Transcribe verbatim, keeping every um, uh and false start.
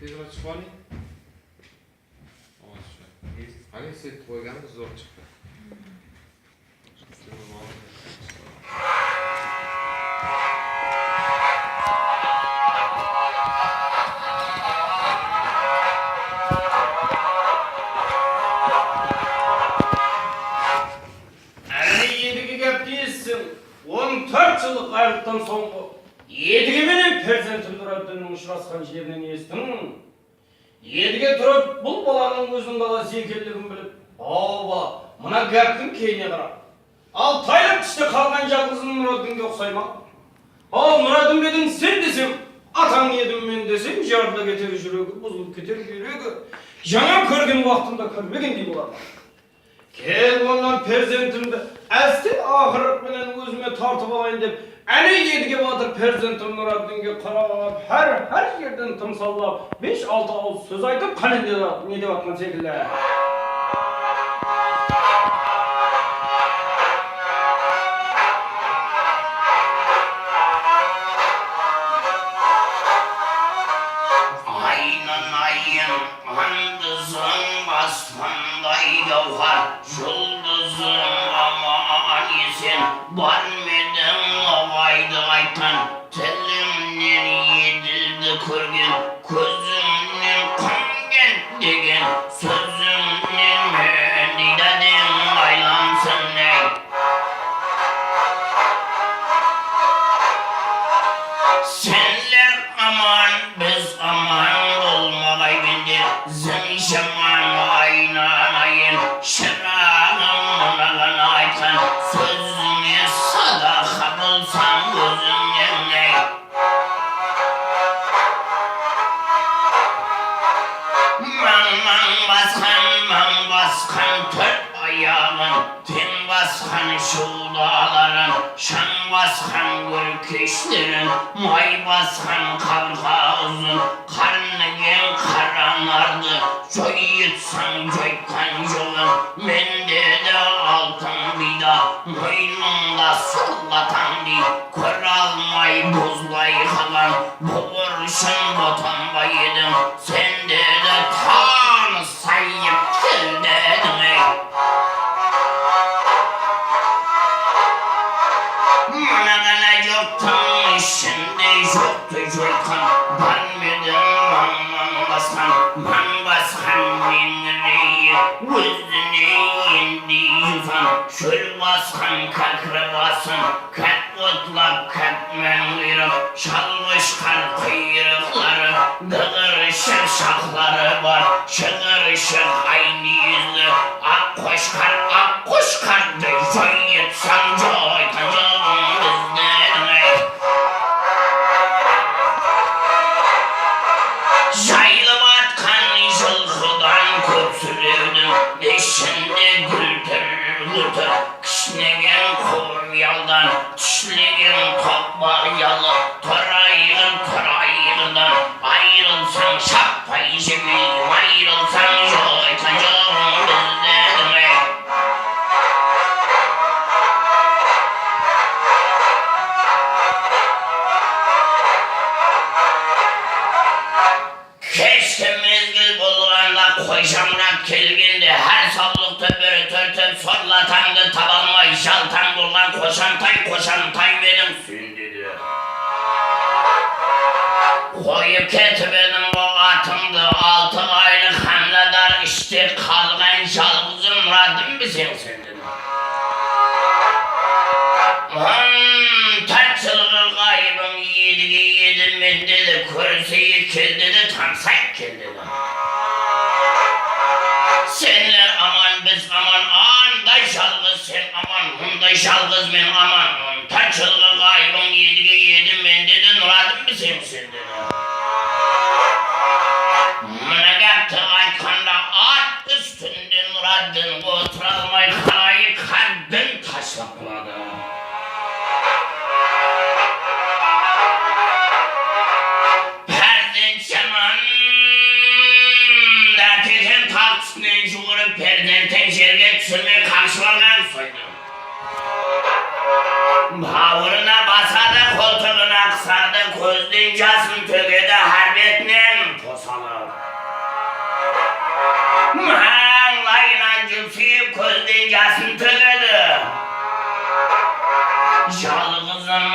Tezroq shıqpań. Ane, sen qoyǵanıń zor shıqtı. Áne, Edige gápti esitseń, on tórt jıllıq ayrılıqtan sońǵı Edige menen perzentim Nuraddinniń ushırasqan jerinen esitiń. Edige turıp, bul balanıń óziniń balası ekenligin bilip, "Aw, bala, mına gáptiń keynine qara. Altı aylıq ishte qalǵan jalǵızım Nuraddinge uqsay ma? Aw, Nuraddin bediń sen desem, atań edim men desem, jarıla keter júregi, buzılıp keter búyregi. Jańa kórgen waqtımda kórmegendey boladı." Kel, onnan perzentimdi áste aqırıq penen ózime tartıp alayın dep, áne, Edige batır perzentim Nuraddinge qarap, hár, hár jerden tımsallap, bes-altı awız sóz aytıp, qáne, ne dep, ne dep atqan sekilli. Aynanayın, andızıń basqanday gáwhar, juldızım aman-esen, bar ma ediń noǵaydı aytqan, tilimnen Edildi kórgen, kózimnen Qumkent degen, sózimnen men deydi deń aylansın, ey. Senler aman, biz aman bolmaǵay bende, zıń jaman aynanayın, shıraǵım mınaǵan aytqan sózińe sadaqa bolsam ózimnen, ey. Mań-mań basqan, mań basqan tórt ayaǵın, teń basqan shuwdaların, shań basqan gúlkeshlerin, may basqan qabırǵa uzın, qar minigen qara nardı joyıtsań joytqan joǵın, mende de altın biyda, moynıńda suwǵa tań dey, kóre almay buzlay qalǵan buwırshın botanbay ediń, sende de tanıs sayıp kel dediń, ey. Mına ǵana joqtıń ishinde joqtı joytqan, bar ma ediń mań-mań basqan, mań basqan meńireyip, ózine endey júz qan, shól basqan kákir basın, kát otlap, kát máń qıyırıp, shal qoshqar quyrıqları, dıǵırshıq shaqları bar, shıǵırshıq aynı júzli, aq qoshqar, aq qoshqardı joyıtsań, joytqan joǵıń bizden, ey. Jayılıp atqan jılqıdan kóp súrewdiń ishinde gúltir-gúltir kishnegen qoyaldan, tishlegen toqmaq uyalı, torayǵı torayǵıdan ayırılsań, shappay jebeyim, ayırılsań, joytqan joǵıń bizden, ey. Keshki mezgil bolǵanda, Qoyshamurat kelgende, hár sawlıqtı biri túrtip, sorlatańdı taba almay, jaltań bolǵan Qoshantay, Qoshantay meniń sen dedi. Qoyıp ketip edim ǵo atıńdı, altı aylıq hámiladar, ishte qalǵan jalǵızım Nuraddinbiseń sen. On tórt jılǵı ǵayıbıń Edige edi, mende de kóriseyik kel dedi, tanısayıq kel dedi. Senler aman, biz aman, anday jalǵız sen aman, munday jalǵız men aman. On tórt jılǵı ǵayıbıń Edige edi, mende de Nuraddinbiseń sen dedi. Mına gápti aytqanda at ústinde Nuraddin otıra almay qarayı qáddin tashlap qaladı. Perzent jaman, ákeshin taq ústinen juwırıp, perzentin jerge túsirmey qamshılaǵan soydı. Bawırına basadı, qoltıǵına qısadı, kózden jasın tógedi, hár betinen tosalı. Súyip kózden jasın tógedi. Jalǵızım